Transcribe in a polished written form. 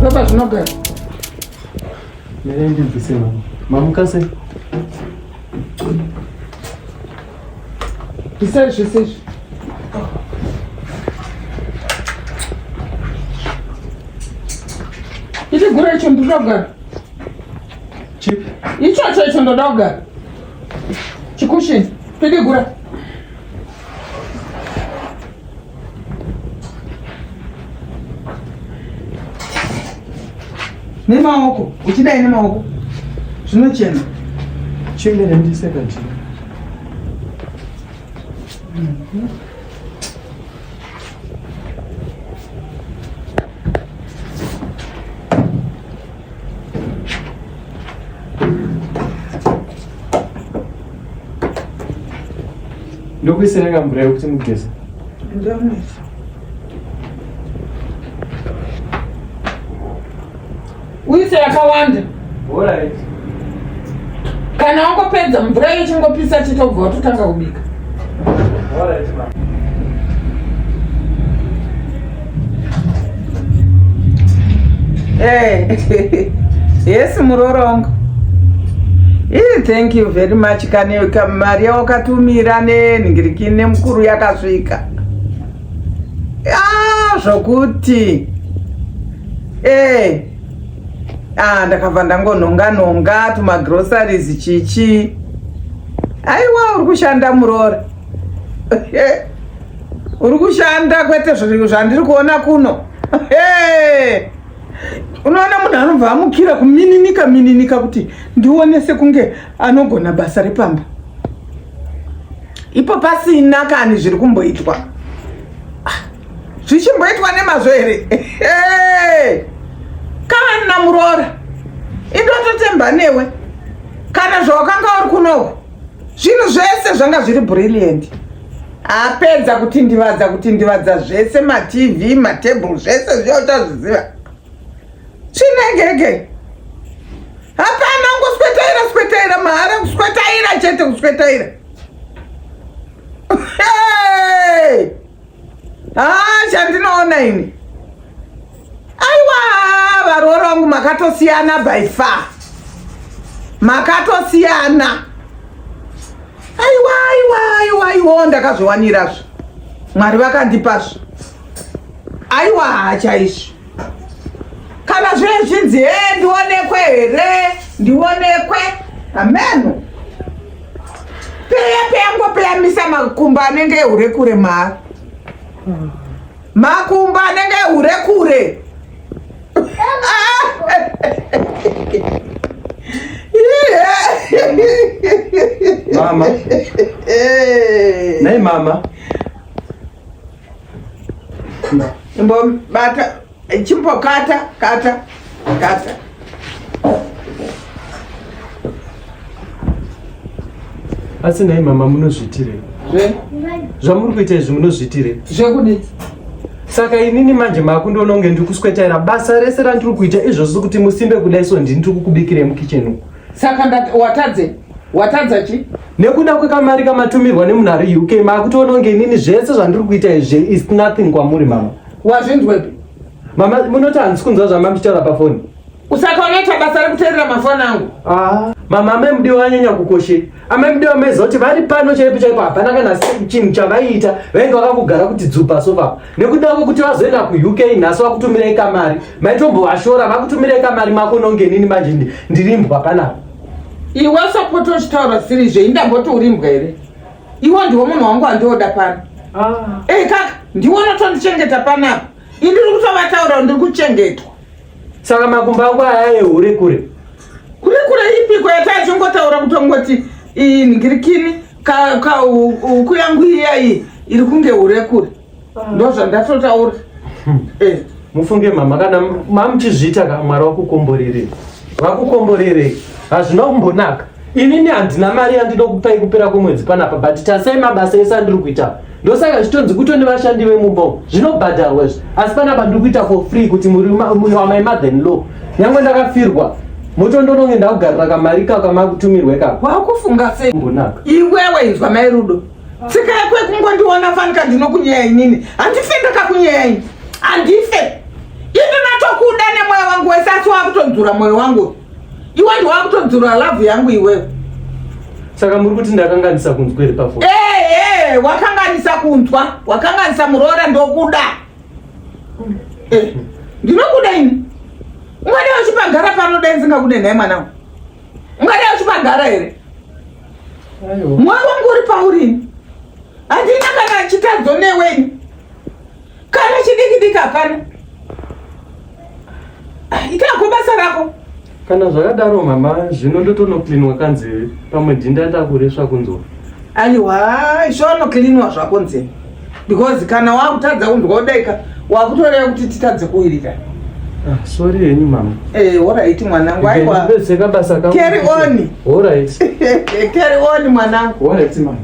Baba zvinogara. Mere ndibvise mama. Mamuka sei? Bvisai zvese izvi. Ichigura icho ndoda kugara. Chipi? Ichocho icho ndoda kugara. Chikushini. Pidigura. Nemaoko, uchidai nemaoko. Zvinochena. Chimere ndiseka chii? Ndokuisira kamvura yekuti mugeze. Ndamwisa. Uise yakawanda. Alright. Kana wangopedza mvura iyo ichingopisa chete ubva watotanga kubika. Alright, ma. Eh, yes muroora wangu. Ii, thank you very much kane mari yawakatumira nenhingirikini nemukuru yakasvika. Ah, zvokuti eh ah, ndakabva ndangonhonga nhonga tumagroceries chichi. Aiwa uri kushanda muroora. Uri kushanda kwete zvandiri kuona kuno. Hey! Unoona munhu anobva amukira kumininika mininika kuti ndione sekunge anogona basa repamba. Ipo pasina kani zviri kumboitwa. Ah, zvichimboitwa nemazvo here? Hey! Kana muroora. Indototemba newe. Kana zvawakanga uri kunoku. Zvinhu zvese zvanga zviri brilliant. Apedza kutindivadza kutindivadza zvese matv matable zvese zviya uchazviziva. Chinengege. Hapana ungoswetaira swetaira mahara kuswetaira chete kuswetaira. Hey! Ah, chandinoona ini. Aiwa, varoora vangu makatosiyana by far. Makatosiyana. Aiwa, aiwa, aiwa, aiwa, ndakazviwanirazve. Mwari vakandipazve. Aiwa, chaizvo. Kana zviye zvinzi he ndionekwe here, ndionekwe. Ameno. Peya peya ngopeyamisa makumbo anenge ehure kure mahara. Makumbo anenge ehure kure. Mama. Nei mama. Imbobata chimbokata kata kata. Asi nhai mama munozviitirei? Zvamuri kuita izvi munozviitirei? Zvekudii? Saka inini manje makundiona kunge ndiri kuswetaira basa rese randiri kuita izvozvo kuti musimbe kudai so ndini ndiri kukubikirei mukitchen uku. Saka watadze watadza chi? Nekuda kwekamari kamatumirwa nemunhu ari UK makutoona kunge inini zvese zvandiri kuita izvi is nothing kwamuri mama. Wazvinzwepi? Mama munoti handisi kunzwa zvamamuchitaura pafoni. Usaka unoita basa rekuteerera mafoni angu. Ah, mama amai Mudiwa vanyanya kukoshei. Amai Mudiwa maiziva kuti vari pano chaipo chaipo hapana kana chinhu chavaiita. Vainge vakangogara kuti dzuu pasofa apa. Nekuda kwekuti vazoenda kuUK nhasi vakutumirai kamari. Maitombovashora vakutumirai kamari mako nonge inini manje ndiri imbwa panapa. Iwe usapota uchitaura zvisiri izvo, ini ndamboti uri imbwa here? Iwe ndiwo munhu wangu wandioda pano. Ah. Eh kaka, ndiwe unotondichengeta panapa. Ini ndiri kutovataura ndiri kuchengetwa. Saka makumbo angu aya ehure kure. Kure kure ipiko yatachingotaura kutongoti iyi nhingirikini ka ka huku yangu iya iyi iri kunge hure kure. Ah. Ndozvandatotaura. Eh. Mufunge mama kana mamuchizviita ka Mwari wakukomborerei. Vakukomborerei. Hazvina kumbonaka. Inini handina mari yandinokupai kupera kwemwedzi panapa but tasai mabasa ese andiri kuita. Ndosaka zvitonzi kutone vashandi vemumba umu zvinobhadharwa izvi asi panapa ndiri kuita for free kuti muri you are my mother in law. Nyangwe ndakafirwa motondononge ndakugarira kamari kako kamakutumirwa ikako. Wakufunga sei? Mbonaka. Iwewe inzwa mai Rudo. Tsika yako yekungondiona fanika ndinokunyeya inini. Handife ndakakunyeya ini. Handife. Ini ndatokuda nemwoyo wangu wese asi wakutonzura mwoyo wangu. Iwe ndiwe wakutodzura love yangu iwewe. Saka muri kuti ndakanganisa kunzwa here pafoni? Eh, eh, wakanganisa kunzwa, wakanganisa muroora ndokuda. Eh, ndinokuda ini. Ungada uchipagara pano dai ndingakude nhai mwanangu. Ungada uchipagara here? Aiwa. Mwoyo wangu uri pauri ini. Handina kana chitadzo newe ini. Kana chidiki diki hapana. Itako basa rako. Kana zvakadaro mama, zvino ndotonoklinwa kanzeve pamwe dhinda ndakuresva kunzwa. Aiwa, izvo zvako nzeve. Because kana wakutadza kunzwa kudaika, wakutoreva kuti titadze kuwirirana. Ah, sorry henyu mama. Eh, alright mwanangu. Aiwa. Ndipedzeka basa kangu. Carry on. Alright. Carry on mwanangu. Alright mama.